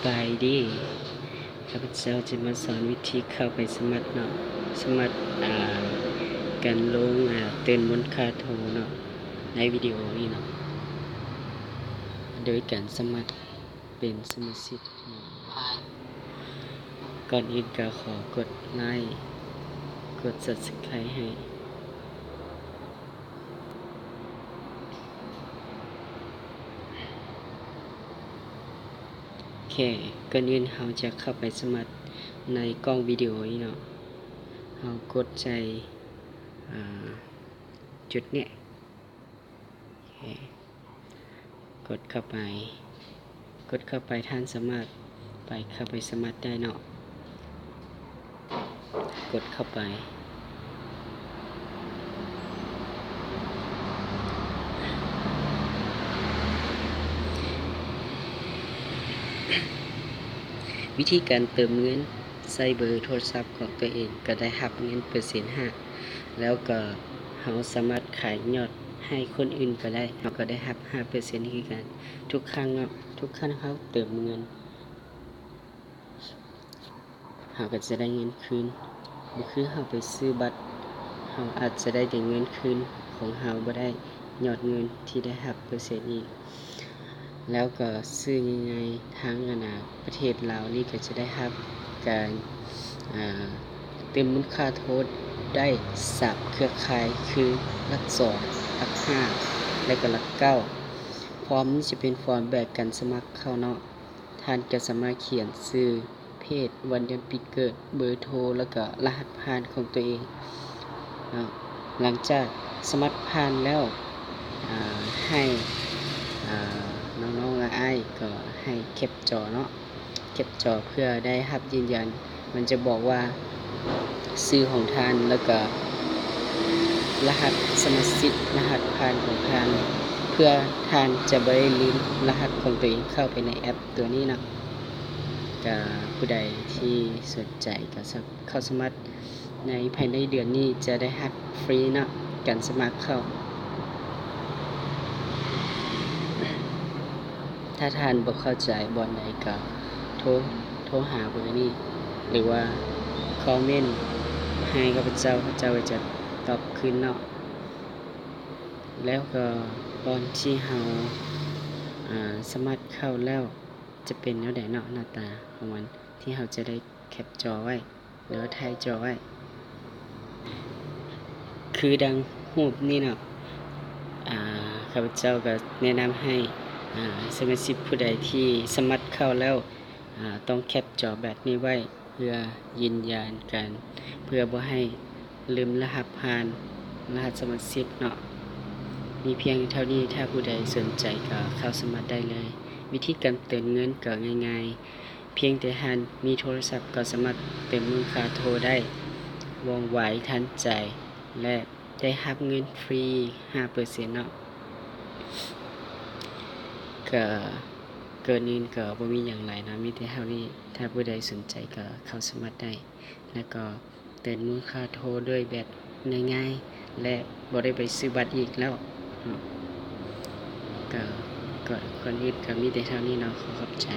ສະບາຍດີ, ຂ້າພະເຈົ້າຈະມາສອນວິທີເຂົ້າໄປສະໝັກເນາະ, ສະໝັກ ອ່າ ການລົງ ອ່າ ເຕີມມູນຄ່າໂທເນາະ ໃນວິດີໂອນີ້ເນາະ, ໂດຍການສະໝັກເປັນສະມາຊິກເນາະ. ກ່ອນອື່ນກໍຂໍກົດໄລ້ ກົດ Subscribe ໃຫ້. ໂອເຄ, ກ່ອນອື່ນເຮົາຈະເຂົ້າໄປສະໝັກໃນກ້ອງວິດີໂອນີ້ເນາະ, ເຮົາກົດໃສ່ ອ່າ ຈຸດນີ້, ໂອເຄ, ກົດເຂົ້າໄປ, ກົດເຂົ້າໄປ, ທ່ານສາມາດໄປ ເຂົ້າໄປສະໝັກໄດ້ເນາະ. ກົດເຂົ້າໄປ. ວິທີການເຕີມເງິນໃສ່ເບີໂທລະສັບຂອງຕົວເອງ ກໍໄດ້ຮັບເງິນເປີເຊັນຫ້າ, ແລ້ວກໍເຮົາສາມາດຂາຍຍອດໃຫ້ຄົນອື່ນກໍໄດ້, ເຮົາກໍໄດ້ຮັບຫ້າເປີເຊັນຄືກັນ. ທຸກຄັ້ງເນາະ, ທຸກຄັ້ງເຮົາເຕີມເງິນ ເຮົາກໍຈະໄດ້ເງິນຄືນ, ບໍ່ຄືເຮົາໄປຊື້ບັດ, ເຮົາອາດຈະໄດ້ແຕ່ເງິນຄືນຂອງເຮົາ, ບໍ່ໄດ້ຍອດເງິນທີ່ໄດ້ຮັບເປີເຊັນອີກ. ແລ້ວກໍຊື້ງ່າຍໆ, ທາງ ອັນນ່າ ປະເທດລາວນີ້ກໍຈະໄດ້ຮັບການ ອ່າ ເຕີມມູນຄ່າໂທໄດ້ສາມເຄືອຂ່າຍ ຄືຫຼັກສອງ, ຫຼັກຫ້າ ແລະກໍຫຼັກເກົ້າ. ຟອມນີ້ຈະເປັນຟອມແບບການສະໝັກເຂົ້າເນາະ. ທ່ານກໍສາມາດຂຽນຊື່, ເພດ, ວັນເດືອນປີເກີດ, ເບີໂທ ແລ້ວກໍລະຫັດຜ່ານຂອງຕົວເອງເນາະ. ຫຼັງຈາກສະໝັກຜ່ານແລ້ວ, ອາ, ໃຫ້, ອາ, ນ້ອງໆ ອາ, ອ້າຍກໍໃຫ້ແຄບຈໍເນາະ, ແຄບຈໍເພື່ອໄດ້ຮັບຢືນຢັນ. ມັນຈະບອກວ່າຊື່ຂອງທ່ານ ແລ້ວກໍລະຫັດສະມາຊິກ, ລະຫັດຜ່ານຂອງທ່ານ, ເພື່ອທ່ານຈະບໍ່ໄດ້ລືມລະຫັດຂອງຕົວເອງເຂົ້າໄປໃນແອັບ ຕົວນີ້ເນາະ. ກະຜູ້ໃດທີ່ສົນໃຈກໍສາ ເຂົ້າສະໝັກໃນພາຍໃນເດືອນນີ້ຈະໄດ້ຮັບຟຣີເນາະ, ການສະໝັກເຂົ້າ. ຖ້າທ່ານບໍ່ເຂົ້າໃຈບ່ອນໃດກໍໂທ ໂທຫາເບີນີ້ ຫຼືວ່າຄອມເມັນໃຫ້ຂ້າພະເຈົ້າ, ຂ້າພະເຈົ້າກໍຈະຕອບຄືນເນາະ. ແລ້ວກໍບ່ອນທີ່ເຮົາ ອາ ສະໝັກເຂົ້າແລ້ວ ຈະເປັນແນວໃດເນາະ ໜ້າຕາຂອງມັນ ທີ່ເຮົາຈະໄດ້ແຄບຈໍໄວ້ ຫຼືວ່າຖ່າຍຈໍໄວ້ ຄືດັ່ງຮູບນີ້ເນາະ. ອາ ຂ້າພະເຈົ້າກໍແນະນຳໃຫ້ ອາ ສະມາຊິກຜູ້ໃດທີ່ສະໝັກເຂົ້າແລ້ວ ອາ ຕ້ອງແຄບຈໍແບບນີ້ໄວ້ ເພື່ອຢືນຢັນກັນ ເພື່ອບໍ່ໃຫ້ລືມລະຫັດຜ່ານ, ລະຫັດສະມາຊິກເນາະ. ມີພຽງເທົ່ານີ້, ຖ້າຜູ້ໃດສົນໃຈກໍເຂົ້າສະໝັກໄດ້ເລີຍ. ວິທີການເຕີມເງິນກໍງ່າຍໆ, ພຽງແຕ່ທ່ານມີໂທລະສັບກໍສາມາດເຕີມມູນຄ່າໂທໄດ້ ວ່ອງໄວທັນໃຈ ແລະ ໄດ້ຮັບເງິນຟຣີຫ້າເປີເຊັນເນາະ. ກໍ ກ່ອນອື່ນກໍບໍ່ມີຫຍັງຫຼາຍເນາະ, ມີແຕ່ເທົ່ານີ້. ຖ້າຜູ້ໃດສົນໃຈກໍເຂົ້າສະໝັກໄດ້ ແລ້ວກໍເຕີມມູນຄ່າໂທດ້ວຍແບບງ່າຍໆ ແລະ ບໍ່ໄດ້ໄປຊື້ບັດອີກແລ້ວເນາະ. ກໍ ກໍ ກ່ອນອື່ນກໍມີແຕ່ເທົ່ານີ້ເນາະ, ຂໍຂອບໃຈ.